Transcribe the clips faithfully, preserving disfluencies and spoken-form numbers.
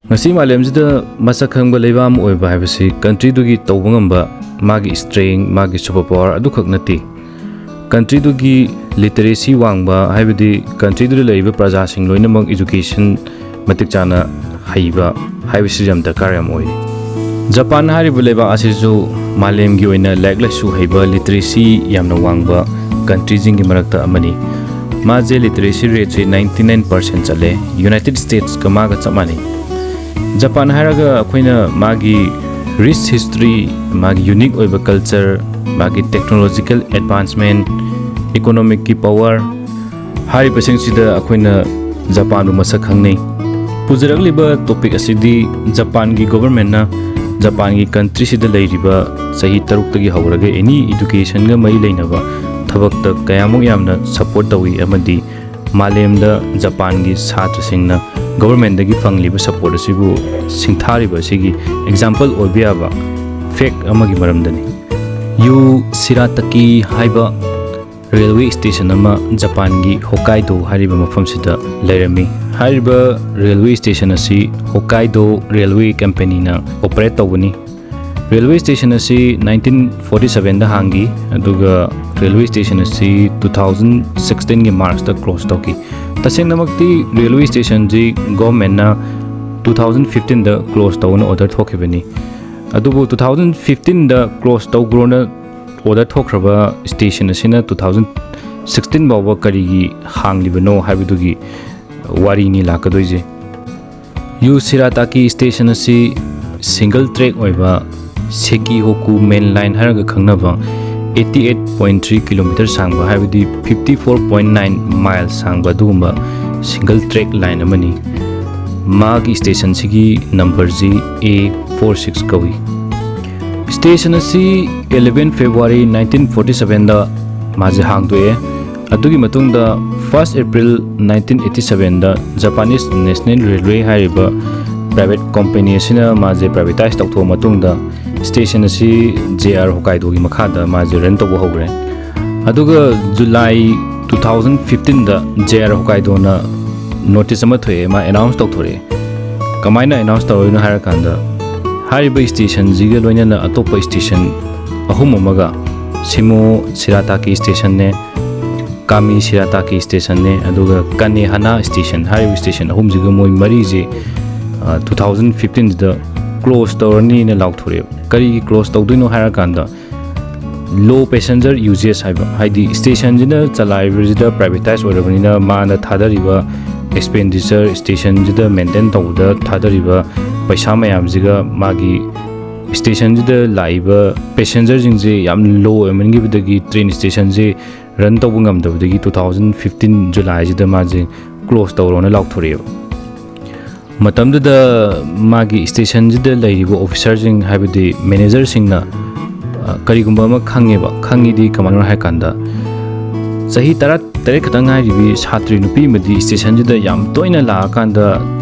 ꯉꯁꯤ ꯃꯥꯂꯦꯝꯁꯤꯗ ꯃꯁꯛ ꯈꯪꯕ ꯂꯩꯕꯥꯛ ꯑꯃ ꯑꯣꯏꯕ ꯍꯥꯏꯕꯁꯤ countryꯗꯨꯒꯤ ꯇꯧꯕ ꯉꯝꯕ, ꯃꯥꯒꯤ strength, ꯃꯥꯒꯤ super power ꯑꯗꯨꯈꯛ ꯅꯠꯇꯦ꯫ Countryꯗꯨꯒꯤ literacy ꯋꯥꯡꯕ, ꯍꯥꯏꯕꯗꯤ countryꯗꯨꯗ ꯂꯩꯔꯤꯕ ꯄ꯭ꯔꯖꯥꯁꯤꯡ ꯂꯣꯏꯅꯃꯛ education ꯃꯇꯤꯛ ꯆꯥꯅ ꯍꯩꯕ ꯍꯥꯏꯕꯁꯤ ꯌꯥꯝ ꯗꯔꯀꯥꯔ ꯌꯥꯝ ꯑꯣꯏ꯫ ꯖꯄꯥꯟ ꯍꯥꯏꯔꯤꯕ ꯂꯩꯕꯥꯛ ꯑꯁꯤꯁꯨ ꯃꯥꯂꯦꯝꯒꯤ ꯑꯣꯏꯅ ꯂꯥꯏꯔꯤꯛ ꯂꯥꯏꯁꯨ ꯍꯩꯕ, literacy ꯌꯥꯝꯅ ꯋꯥꯡꯕ countryꯁꯤꯡꯒꯤ ꯃꯔꯛꯇ ꯑꯃꯅꯤ꯫ ꯃꯥꯁꯦ literacy rateꯁꯦ ninety nine percent ꯆꯠꯂꯦ, United Statesꯀ ꯃꯥꯒ ꯆꯞ ꯃꯥꯟꯅꯩ꯫ ꯖꯄꯥꯟ ꯍꯥꯏꯔꯒ ꯑꯩꯈꯣꯏꯅ ꯃꯥꯒꯤ rich history, ꯃꯥꯒꯤ unique ꯑꯣꯏꯕ culture, ꯃꯥꯒꯤ technological advancement, economicꯀꯤ power ꯍꯥꯏꯔꯤꯕꯁꯤꯡꯁꯤꯗ ꯑꯩꯈꯣꯏꯅ ꯖꯄꯥꯟꯕꯨ ꯃꯁꯛ ꯈꯪꯅꯩ꯫ ꯄꯨꯖꯔꯛꯂꯤꯕ topic ꯑꯁꯤꯗꯤ ꯖꯄꯥꯟꯒꯤ governmentꯅ ꯖꯄꯥꯟꯒꯤ countryꯁꯤꯗ ꯂꯩꯔꯤꯕ ꯆꯍꯤ ꯇꯔꯨꯛꯇꯒꯤ ꯍꯧꯔꯒ any educationꯒ ꯃꯔꯤ ꯂꯩꯅꯕ ꯊꯕꯛꯇ ꯀꯌꯥꯃꯨꯛ ꯌꯥꯝꯅ support ꯇꯧꯏ ꯑꯃꯗꯤ ꯃꯥꯂꯦꯝꯗ ꯖꯄꯥꯟꯒꯤ ꯁꯥꯇ꯭ꯔꯁꯤꯡꯅ governmentꯗꯒꯤ ꯐꯪꯂꯤꯕ support ꯑꯁꯤꯕꯨ ꯁꯤꯡꯊꯥꯔꯤꯕ ꯑꯁꯤꯒꯤ example ꯑꯣꯏꯕ ꯌꯥꯕ fact ꯑꯃꯒꯤ ꯃꯔꯝꯗꯅꯤ꯫ ꯌꯨ ꯁꯤꯔꯥꯇꯥꯀꯤ ꯍꯥꯏꯕ railway station ꯑꯃ ꯖꯄꯥꯟꯒꯤ ꯍꯣꯀꯥꯏꯗꯣ ꯍꯥꯏꯔꯤꯕ ꯃꯐꯝꯁꯤꯗ ꯂꯩꯔꯝꯃꯤ꯫ ꯍꯥꯏꯔꯤꯕ railway station ꯑꯁꯤ ꯍꯣꯀꯥꯏꯗꯣ railway companyꯅ operate ꯇꯧꯕꯅꯤ꯫ Railway station ꯑꯁꯤ nineteen forty sevenꯗ ꯍꯥꯡꯈꯤ, ꯑꯗꯨꯒ railway station ꯑꯁꯤ two thousand sixteenꯒꯤ Marchꯇ close ꯇꯧꯈꯤ꯫ ꯇꯁꯦꯡꯅꯃꯛꯇꯤ railway stationꯁꯤ governmentꯅ two thousand fifteenꯗ close ꯇꯧꯅ order ꯊꯣꯛꯈꯤꯕꯅꯤ꯫ ꯑꯗꯨꯕꯨ two thousand fifteenꯗ close ꯇꯧꯈ꯭ꯔꯣꯅ order ꯊꯣꯛꯈ꯭ꯔꯕ station ꯑꯁꯤꯅ two thousand sixteen ꯐꯥꯎꯕ ꯀꯔꯤꯒꯤ ꯍꯥꯡꯂꯤꯕꯅꯣ ꯍꯥꯏꯕꯗꯨꯒꯤ ꯋꯥꯔꯤꯅꯤ ꯂꯥꯛꯀꯗꯣꯏꯁꯦ꯫ ꯌꯨ ꯁꯤꯔꯥꯇꯥꯀꯤ station ꯑꯁꯤ single track ꯑꯣꯏꯕ Sekihokku main line ꯍꯥꯏꯔꯒ ꯈꯪꯅꯕ eighty eight point three kilometer ꯁꯥꯡꯕ, ꯍꯥꯏꯕꯗꯤ fifty four point nine mile ꯁꯥꯡꯕ ꯑꯗꯨꯒꯨꯝꯕ single track line ꯑꯃꯅꯤ꯫ ꯃꯥꯒꯤ stationꯁꯤꯒꯤ numberꯁꯤ A four six ꯀꯧꯏ꯫ Station ꯑꯁꯤ eleven February nineteen forty sevenꯗ ꯃꯥꯁꯦ ꯍꯥꯡꯗꯣꯛꯑꯦ꯫ ꯑꯗꯨꯒꯤ ꯃꯇꯨꯡꯗ first April nineteen eighty sevenꯗ Japanese National Railway ꯍꯥꯏꯔꯤꯕ private company ꯑꯁꯤꯅ ꯃꯥꯁꯦ privatise ꯇꯧꯊꯣꯛꯑ ꯃꯇꯨꯡꯗ station ꯑꯁꯤ J R Hokkaidoꯒꯤ ꯃꯈꯥꯗ ꯃꯥꯁꯦ run ꯇꯧꯕ ꯍꯧꯈ꯭ꯔꯦ꯫ ꯑꯗꯨꯒ July two thousand fifteenꯗ J R Hokkaidoꯅ notice ꯑꯃ ꯊꯣꯛꯑꯦ, ꯃꯥ announce ꯇꯧꯊꯣꯔꯛꯑꯦ꯫ ꯀꯃꯥꯏꯅ ꯑꯦꯅꯥꯎꯟꯁ ꯇꯧꯔꯤꯅꯣ ꯍꯥꯏꯔꯀꯥꯟꯗ, ꯍꯥꯏꯔꯤꯕ ꯁ꯭ꯇꯦꯁꯟꯁꯤꯒ ꯂꯣꯏꯅꯅ ꯑꯇꯣꯞꯄ ꯁ꯭ꯇꯦꯁꯟ ꯑꯍꯨꯝ ꯑꯃꯒ, ꯁꯤꯃꯣ ꯁꯤꯔꯥꯇꯥꯀꯤ ꯁ꯭ꯇꯦꯁꯟꯅꯦ, ꯀꯥꯃꯤ ꯁꯤꯔꯥꯇꯥꯀꯤ ꯁ꯭ꯇꯦꯁꯟꯅꯦ, ꯑꯗꯨꯒ ꯀꯥꯅꯦꯍꯥꯅꯥ ꯁ꯭ꯇꯦꯁꯟ, ꯍꯥꯏꯔꯤꯕ ꯁ꯭ꯇꯦꯁꯟ ꯑꯍꯨꯝꯁꯤꯒ ꯃꯣꯏ ꯃꯔꯤꯁꯦ ꯇꯨ ꯊꯥꯎꯖꯟ ꯐꯤꯐꯇꯤꯟꯁꯤꯗ ꯀ꯭ꯂꯣꯖ ꯇꯧꯔꯅꯤꯅ ꯂꯥꯎꯊꯣꯔꯛꯑꯦꯕ꯫ ꯀꯔꯤꯒꯤ ꯀ꯭ꯂꯣꯖ ꯇꯧꯗꯣꯏꯅꯣ ꯍꯥꯏꯔꯀꯥꯟꯗ, ꯂꯣ ꯄꯦꯁꯦꯟꯖꯔ ꯌꯨꯖꯦꯁ ꯍꯥꯏꯕ, ꯍꯥꯏꯗꯤ ꯁ꯭ꯇꯦꯁꯟꯁꯤꯅ ꯆꯂꯥꯏꯕꯁꯤꯗ ꯄ꯭ꯔꯥꯏꯚꯦꯇꯥꯏꯁ ꯑꯣꯏꯔꯕꯅꯤꯅ ꯃꯥꯅ ꯊꯥꯗꯔꯤꯕ ꯑꯦꯛꯁꯄꯦꯟꯗꯤꯆꯔ, ꯁ꯭ꯇꯦꯁꯟꯁꯤꯗ ꯃꯦꯟꯇꯦꯟ ꯇꯧꯕꯗ ꯊꯥꯗꯔꯤꯕ ꯄꯩꯁꯥ ꯃꯌꯥꯝꯁꯤꯒ ꯃꯥꯒꯤ ꯁ꯭ꯇꯦꯁꯟꯁꯤꯗ ꯂꯥꯛꯏꯕ ꯄꯦꯁꯦꯟꯖꯔꯁꯤꯡꯁꯦ ꯌꯥꯝ ꯂꯣ ꯑꯣꯏꯃꯟꯈꯤꯕꯗꯒꯤ ꯇ꯭ꯔꯦꯟ ꯁ꯭ꯇꯦꯁꯟꯁꯦ ꯔꯟ ꯇꯧꯕ ꯉꯝꯗꯕꯗꯒꯤ ꯇꯨ ꯊꯥꯎꯖꯟ ꯐꯤꯐꯇꯤꯟ ꯖꯨꯂꯥꯏꯁꯤꯗ ꯃꯥꯁꯦ ꯀ꯭ꯂꯣꯖ ꯇꯧꯔꯣꯅ ꯂꯥꯎꯊꯣꯔꯛꯑꯦꯕ꯫ ꯃꯇꯝꯗꯨꯗ ꯃꯥꯒꯤ ꯁ꯭ꯇꯦꯁꯟꯁꯤꯗ ꯂꯩꯔꯤꯕ ꯑꯣꯐꯤꯁꯥꯔꯁꯤꯡ, ꯍꯥꯏꯕꯗꯤ ꯃꯦꯅꯦꯖꯔꯁꯤꯡꯅ, ꯑ, ꯀꯔꯤꯒꯨꯝꯕ ꯑꯃ ꯈꯪꯉꯦꯕ꯫ ꯈꯪꯉꯤꯗꯤ ꯀꯃꯥꯏꯅ ꯍꯥꯏ ꯀꯥꯟꯗ, ꯆꯍꯤ ꯇꯔꯥ ꯇꯔꯦꯠ ꯈꯛꯇꯪ ꯉꯥꯏꯔꯤꯕꯤ ꯁꯥꯇ꯭ꯔꯤ ꯅꯨꯄꯤ ꯑꯃꯗꯤ ꯁ꯭ꯇꯦꯁꯟꯁꯤꯗ ꯌꯥꯝ ꯇꯣꯏꯅ ꯂꯥꯛꯑꯀꯥꯟꯗ,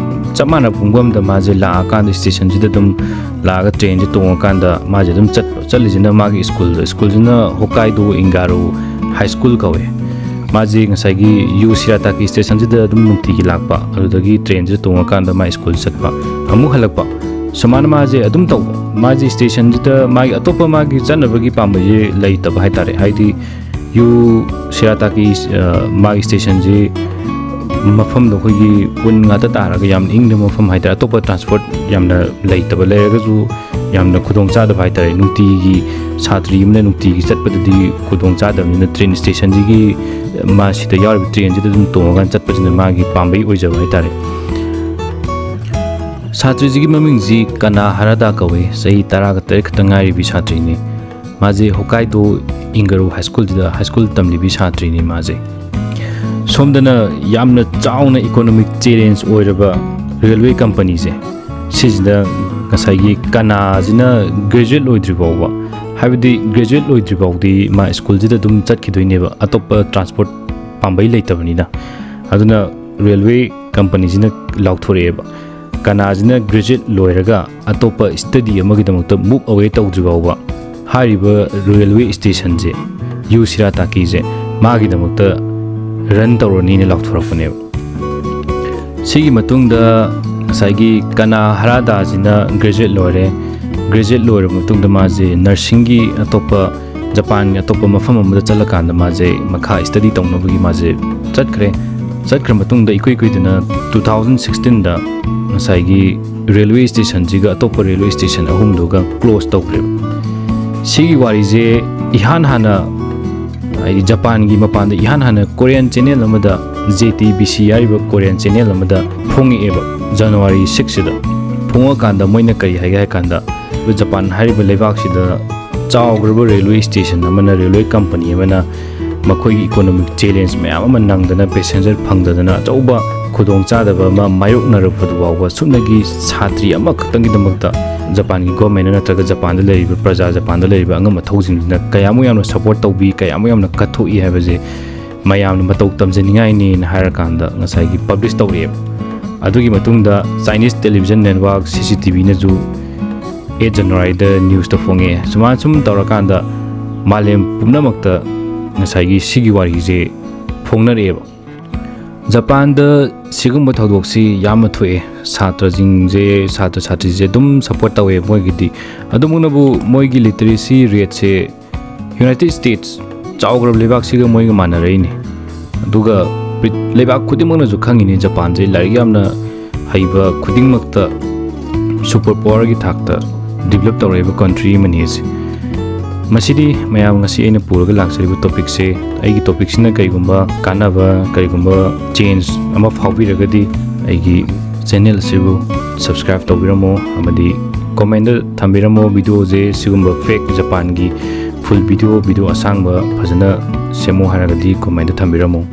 ꯆꯞ ꯃꯥꯟꯅ ꯄꯨꯡꯐꯝꯗ ꯃꯥꯁꯦ ꯂꯥꯛꯑꯀꯥꯟꯗ ꯁ꯭ꯇꯦꯁꯟꯁꯤꯗ ꯑꯗꯨꯝ ꯂꯥꯛꯑꯒ ꯇ꯭ꯔꯦꯟꯁꯦ ꯇꯣꯡꯉꯀꯥꯟꯗ ꯃꯥꯁꯦ ꯑꯗꯨꯝ ꯆꯠꯄ, ꯆꯠꯂꯤꯁꯤꯅ ꯃꯥꯒꯤ ꯁ꯭ꯀꯨꯜꯗ, ꯁ꯭ꯀꯨꯜꯁꯤꯅ ꯍꯣꯀꯥꯏꯗꯣ ꯏꯪꯒꯥꯔꯨ ꯍꯥꯏ ꯁ꯭ꯀꯨꯜ ꯀꯧꯋꯦ꯫ ꯃꯥꯁꯦ ꯉꯁꯥꯏꯒꯤ ꯌꯨ ꯁꯤꯔꯥꯇꯥꯀꯤ ꯁ꯭ꯇꯦꯁꯟꯁꯤꯗ ꯑꯗꯨꯝ ꯅꯨꯡꯇꯤꯒꯤ ꯂꯥꯛꯄ, ꯑꯗꯨꯗꯒꯤ ꯇ꯭ꯔꯦꯟꯁꯤꯗ ꯇꯣꯡꯉꯀꯥꯟꯗ ꯃꯥ ꯁ꯭ꯀꯨꯜ ꯆꯠꯄ, ꯑꯃꯨꯛ ꯍꯜꯂꯛꯄ, ꯁꯨꯃꯥꯏꯅ ꯃꯥꯁꯦ ꯑꯗꯨꯝ ꯇꯧꯕ꯫ ꯃꯥꯁꯦ ꯁ꯭ꯇꯦꯁꯟꯁꯤꯗ ꯃꯥꯒꯤ ꯑꯇꯣꯞꯄ ꯃꯥꯒꯤ ꯆꯠꯅꯕꯒꯤ ꯄꯥꯝꯕꯩꯁꯦ ꯂꯩꯇꯕ ꯍꯥꯏꯇꯥꯔꯦ꯫ ꯍꯥꯏꯗꯤ ꯌꯨ ꯁꯤꯔꯥꯇꯥꯀꯤ, ꯑ, ꯃꯥꯒꯤ ꯁ꯭ꯇꯦꯁꯟꯁꯤ ꯃꯐꯝꯗꯣ ꯑꯩꯈꯣꯏꯒꯤ ꯎꯟ ꯉꯥꯛꯇ ꯇꯥꯔꯒ ꯌꯥꯝ ꯏꯪꯗꯕ ꯃꯐꯝ ꯍꯥꯏꯇꯥꯔꯦ꯫ ꯑꯇꯣꯞꯄ ꯇ꯭ꯔꯥꯟꯁꯄꯣꯔꯠ ꯌꯥꯝꯅ ꯂꯩꯇꯕ, ꯂꯩꯔꯒꯁꯨ ꯌꯥꯝꯅ ꯈꯨꯗꯣꯡ ꯆꯥꯗꯕ ꯍꯥꯏꯇꯥꯔꯦ꯫ ꯅꯨꯡꯇꯤꯒꯤ ꯁꯥꯇ꯭ꯔꯤ ꯑꯃꯅ ꯅꯨꯡꯇꯤꯒꯤ ꯆꯠꯄꯗꯗꯤ ꯈꯨꯗꯣꯡ ꯆꯥꯗꯕꯅꯤꯅ ꯇ꯭ꯔꯦꯟ ꯁ꯭ꯇꯦꯁꯟꯁꯤꯒꯤ, ꯃꯥ ꯁꯤꯗ ꯌꯥꯎꯔꯤꯕ ꯇ꯭ꯔꯦꯟꯁꯤꯗ ꯑꯗꯨꯝ ꯇꯣꯡꯉꯒ ꯆꯠꯄꯁꯤꯅ ꯃꯥꯒꯤ ꯄꯥꯝꯕꯩ ꯑꯣꯏꯖꯕ ꯍꯥꯏꯇꯥꯔꯦ꯫ ꯁꯥꯇ꯭ꯔꯤꯁꯤꯒꯤ ꯃꯃꯤꯡꯁꯤ ꯀꯅꯥ ꯍꯔꯥꯗꯥ ꯀꯧꯏ꯫ ꯆꯍꯤ ꯇꯔꯥꯒ ꯇꯔꯦꯠ ꯈꯛꯇ ꯉꯥꯏꯔꯤꯕꯤ ꯁꯥꯇ꯭ꯔꯤꯅꯤ꯫ ꯃꯥꯁꯦ ꯍꯣꯀꯥꯏꯗꯣ ꯏꯪꯒꯔꯨ ꯍꯥꯏ ꯁ꯭ꯀꯨꯜꯗꯨꯗ ꯍꯥꯏ ꯁ꯭ꯀꯨꯜ ꯇꯝꯂꯤꯕꯤ ꯁꯥꯇ꯭ꯔꯤꯅꯤ ꯃꯥꯁꯦ꯫ ꯁꯣꯝꯗꯅ ꯌꯥꯝꯅ ꯆꯥꯎꯅ ꯏꯀꯣꯅꯣꯃꯤꯛ ꯆꯦꯂꯦꯟꯖ ꯑꯣꯏꯔꯕ ꯔꯦꯜꯋꯦ ꯀꯝꯄꯅꯤꯁꯦ, ꯁꯤꯁꯤꯗ ꯉꯁꯥꯏꯒꯤ ꯀꯅꯥꯁꯤꯅ ꯒ꯭ꯔꯦꯖꯨꯋꯦꯠ ꯂꯣꯏꯗ꯭ꯔꯤ ꯐꯥꯎꯕ, ꯍꯥꯏꯕꯗꯤ ꯒ꯭ꯔꯦꯖꯨꯋꯦꯠ ꯂꯣꯏꯗ꯭ꯔꯤ ꯐꯥꯎꯗꯤ ꯃꯥ ꯁ꯭ꯀꯨꯜꯁꯤꯗ ꯑꯗꯨꯝ ꯆꯠꯈꯤꯗꯣꯏꯅꯦꯕ, ꯑꯇꯣꯞꯄ ꯇ꯭ꯔꯥꯟꯁꯄꯣꯔꯠ ꯄꯥꯝꯕꯩ ꯂꯩꯇꯕꯅꯤꯅ꯫ ꯑꯗꯨꯅ ꯔꯦꯜꯋꯦ ꯀꯝꯄꯅꯤꯁꯤꯅ ꯂꯥꯎꯊꯣꯔꯛꯑꯦꯕ, ꯀꯅꯥꯁꯤꯅ ꯒ꯭ꯔꯦꯖꯨꯋꯦꯠ ꯂꯣꯏꯔꯒ ꯑꯇꯣꯞꯄ ꯁ꯭ꯇꯗꯤ ꯑꯃꯒꯤꯗꯃꯛꯇ ꯃꯨꯚ ꯑꯋꯦ ꯇꯧꯗ꯭ꯔꯤ ꯐꯥꯎꯕ ꯍꯥꯏꯔꯤꯕ ꯔꯦꯜꯋꯦ ꯁ꯭ꯇꯦꯁꯟꯁꯦ, ꯌꯨ ꯁꯤꯔꯥꯇꯥꯀꯤꯁꯦ, ꯃꯥꯒꯤꯗꯃꯛꯇ ꯔꯟ ꯇꯧꯔꯅꯤꯅ ꯂꯥꯎꯊꯣꯔꯛꯄꯅꯦꯕ꯫ ꯁꯤꯒꯤ ꯃꯇꯨꯡꯗ ꯉꯁꯥꯏꯒꯤ ꯀꯅꯥ ꯍꯔꯥꯗꯥꯁꯤꯅ ꯒ꯭ꯔꯦꯖꯨꯋꯦꯠ ꯂꯣꯏꯔꯦ꯫ ꯒ꯭ꯔꯦꯖꯨꯋꯦꯠ ꯂꯣꯏꯔꯕ ꯃꯇꯨꯡꯗ ꯃꯥꯁꯦ ꯅꯔꯁꯤꯡꯒꯤ ꯑꯇꯣꯞꯄ, ꯖꯄꯥꯟꯒꯤ ꯑꯇꯣꯞꯄ ꯃꯐꯝ ꯑꯃꯗ ꯆꯠꯂꯀꯥꯟꯗ ꯃꯥꯁꯦ ꯃꯈꯥ ꯁ꯭ꯇꯗꯤ ꯇꯧꯅꯕꯒꯤ ꯃꯥꯁꯦ ꯆꯠꯈ꯭ꯔꯦ꯫ ꯆꯠꯈ꯭ꯔ ꯃꯇꯨꯡꯗ ꯏꯀꯨꯏ ꯀꯨꯏꯗꯅ ꯇꯨ ꯊꯥꯎꯖꯟ ꯁꯤꯛꯁꯇꯤꯟꯗ ꯉꯁꯥꯏꯒꯤ ꯔꯦꯜꯋꯦ ꯁ꯭ꯇꯦꯁꯟꯁꯤꯒ ꯑꯇꯣꯞꯄ ꯔꯦꯜꯋꯦ ꯁ꯭ꯇꯦꯁꯟ ꯑꯍꯨꯝꯗꯨꯒ ꯀ꯭ꯂꯣꯖ ꯇꯧꯈ꯭ꯔꯦꯕ꯫ ꯁꯤꯒꯤ ꯋꯥꯔꯤꯁꯦ ꯏꯍꯥꯟ ꯍꯥꯟꯅ, ꯍꯥꯏꯗꯤ ꯖꯄꯥꯟꯒꯤ ꯃꯄꯥꯟꯗ ꯏꯍꯥꯟ ꯍꯥꯟꯅ ꯀꯣꯔꯤꯌꯟ ꯆꯦꯅꯦꯜ ꯑꯃꯗ, ꯖꯦ ꯇꯤ ꯕꯤ ꯁꯤ ꯍꯥꯏꯔꯤꯕ ꯀꯣꯔꯤꯌꯟ ꯆꯦꯅꯦꯜ ꯑꯃꯗ ꯐꯣꯡꯉꯛꯑꯦꯕ, ꯖꯅꯋꯥꯔꯤ ꯁꯤꯛꯁꯁꯤꯗ꯫ ꯐꯣꯡꯉꯛꯀꯥꯟꯗ ꯃꯣꯏꯅ ꯀꯔꯤ ꯍꯥꯏꯒꯦ ꯍꯥꯏ ꯀꯥꯟꯗ, ꯖꯄꯥꯟ ꯍꯥꯏꯔꯤꯕ ꯂꯩꯕꯥꯛꯁꯤꯗ ꯆꯥꯎꯈ꯭ꯔꯕ ꯔꯦꯜꯋꯦ ꯁ꯭ꯇꯦꯁꯟ ꯑꯃꯅ, ꯔꯦꯜꯋꯦ ꯀꯝꯄꯅꯤ ꯑꯃꯅ ꯃꯈꯣꯏꯒꯤ ꯏꯀꯣꯅꯣꯃꯤꯛ ꯆꯦꯂꯦꯟꯖ ꯃꯌꯥꯝ ꯑꯃ ꯅꯪꯗꯅ, ꯄꯦꯁꯦꯟꯖꯔ ꯐꯪꯗꯗꯅ ꯑꯆꯧꯕ ꯈꯨꯗꯣꯡꯆꯥꯗꯕ ꯑꯃ ꯃꯥꯌꯣꯛꯅꯔꯛꯄꯗꯨ ꯐꯥꯎꯕ ꯁꯨꯞꯅꯒꯤ ꯁꯥꯇ꯭ꯔꯤ ꯑꯃꯈꯛꯇꯪꯒꯤꯗꯃꯛꯇ ꯖꯄꯥꯟꯒꯤ ꯒꯣꯔꯃꯦꯟꯅ ꯅꯠꯇ꯭ꯔꯒ ꯖꯄꯥꯟꯗ ꯂꯩꯔꯤꯕ ꯄ꯭ꯔꯖꯥ, ꯖꯄꯥꯟꯗ ꯂꯩꯔꯤꯕ ꯑꯉꯝ ꯑꯊꯧꯁꯤꯡꯁꯤꯅ ꯀꯌꯥꯃꯨꯛ ꯌꯥꯝꯅ ꯁꯞꯄꯣꯔꯠ ꯇꯧꯕꯤ, ꯀꯌꯥꯃꯨꯛ ꯌꯥꯝꯅ ꯀꯠꯊꯣꯛꯏ ꯍꯥꯏꯕꯁꯦ ꯃꯌꯥꯝꯅ ꯃꯇꯧ ꯇꯝꯖꯅꯤꯡꯉꯥꯏꯅꯦꯅ ꯍꯥꯏꯔꯀꯥꯟꯗ ꯉꯁꯥꯏꯒꯤ ꯄꯕ꯭ꯂꯤꯁ ꯇꯧꯔꯛꯑꯦꯕ꯫ ꯑꯗꯨꯒꯤ ꯃꯇꯨꯡꯗ ꯆꯥꯏꯅꯤꯁ ꯇꯦꯂꯤꯚꯤꯖꯟ ꯅꯦꯠꯋꯥꯔꯛ ꯁꯤ ꯁꯤ ꯇꯤ ꯚꯤꯅꯁꯨ ꯑꯩꯠ ꯖꯅꯋꯥꯔꯤꯗ ꯅ꯭ꯌꯨꯁꯇ ꯐꯣꯡꯉꯛꯑꯦ꯫ ꯁꯨꯃꯥꯏꯅ ꯁꯨꯝ ꯇꯧꯔꯀꯥꯟꯗ ꯃꯥꯂꯦꯝ ꯄꯨꯝꯅꯃꯛꯇ ꯉꯁꯥꯏꯒꯤ ꯁꯤꯒꯤ ꯋꯥꯔꯤꯁꯦ ꯐꯣꯡꯅꯔꯛꯑꯦꯕ꯫ ꯖꯄꯥꯟꯗ ꯁꯤꯒꯨꯝꯕ ꯊꯧꯗꯣꯛꯁꯤ ꯌꯥꯝꯅ ꯊꯣꯛꯑꯦ꯫ ꯁꯥꯇ꯭ꯔꯁꯤꯡꯁꯦ, ꯁꯥꯇ꯭ꯔ ꯁꯥꯇ꯭ꯔꯤꯁꯦ ꯑꯗꯨꯝ ꯁꯞꯄꯣꯔꯠ ꯇꯧꯋꯦ ꯃꯣꯏꯒꯤꯗꯤ꯫ ꯑꯗꯨꯃꯛꯅꯕꯨ ꯃꯣꯏꯒꯤ ꯂꯤꯇꯔꯦꯁꯤ ꯔꯦꯠꯁꯦ ꯌꯨꯅꯥꯏꯇꯦꯠ ꯁ꯭ꯇꯦꯠꯁ ꯆꯥꯎꯈ꯭ꯔꯕ ꯂꯩꯕꯥꯛꯁꯤꯒ ꯃꯣꯏꯒ ꯃꯥꯟꯅꯔꯛꯏꯅꯤ꯫ ꯑꯗꯨꯒ ꯄ꯭ꯔꯤ-, ꯂꯩꯕꯥꯛ ꯈꯨꯗꯤꯡꯃꯛꯅꯁꯨ ꯈꯪꯉꯤꯅꯤ ꯖꯄꯥꯟꯁꯦ ꯂꯥꯏꯔꯤꯛ ꯌꯥꯝꯅ ꯍꯩꯕ, ꯈꯨꯗꯤꯡꯃꯛꯇ ꯁꯨꯄꯔ ꯄꯥꯋꯔꯒꯤ ꯊꯥꯛꯇ ꯗꯤꯕꯂꯞ ꯇꯧꯔꯛꯏꯕ ꯀꯟꯇ꯭ꯔꯤ ꯑꯃꯅꯤ ꯑꯁꯤ꯫ ꯃꯁꯤꯗꯤ ꯃꯌꯥꯝ, ꯉꯁꯤ ꯑꯩꯅ ꯄꯨꯔꯒ ꯂꯥꯛꯆꯔꯤꯕ ꯇꯣꯄꯤꯛꯁꯦ, ꯑꯩꯒꯤ ꯇꯣꯄꯤꯛꯁꯤꯅ ꯀꯔꯤꯒꯨꯝꯕ ꯀꯥꯟꯅꯕ, ꯀꯔꯤꯒꯨꯝꯕ ꯆꯦꯟꯖ ꯑꯃ ꯐꯥꯎꯕꯤꯔꯒꯗꯤ ꯑꯩꯒꯤ ꯆꯦꯅꯦꯜ ꯑꯁꯤꯕꯨ ꯁꯕꯁꯀ꯭ꯔꯥꯏꯕ ꯇꯧꯕꯤꯔꯝꯃꯣ ꯑꯃꯗꯤ ꯀꯣꯃꯦꯟꯗ ꯊꯝꯕꯤꯔꯝꯃꯣ꯫ ꯚꯤꯗꯤꯑꯣꯁꯦ ꯁꯤꯒꯨꯝꯕ ꯐꯦꯛ ꯖꯄꯥꯟꯒꯤ ꯐꯨꯜ ꯚꯤꯗꯤꯑꯣ, ꯚꯤꯗꯤꯑꯣ ꯑꯁꯥꯡꯕ ꯐꯖꯅ ꯁꯦꯝꯃꯣ ꯍꯥꯏꯔꯒꯗꯤ ꯀꯣꯃꯦꯟꯗ ꯊꯝꯕꯤꯔꯝꯃꯣ꯫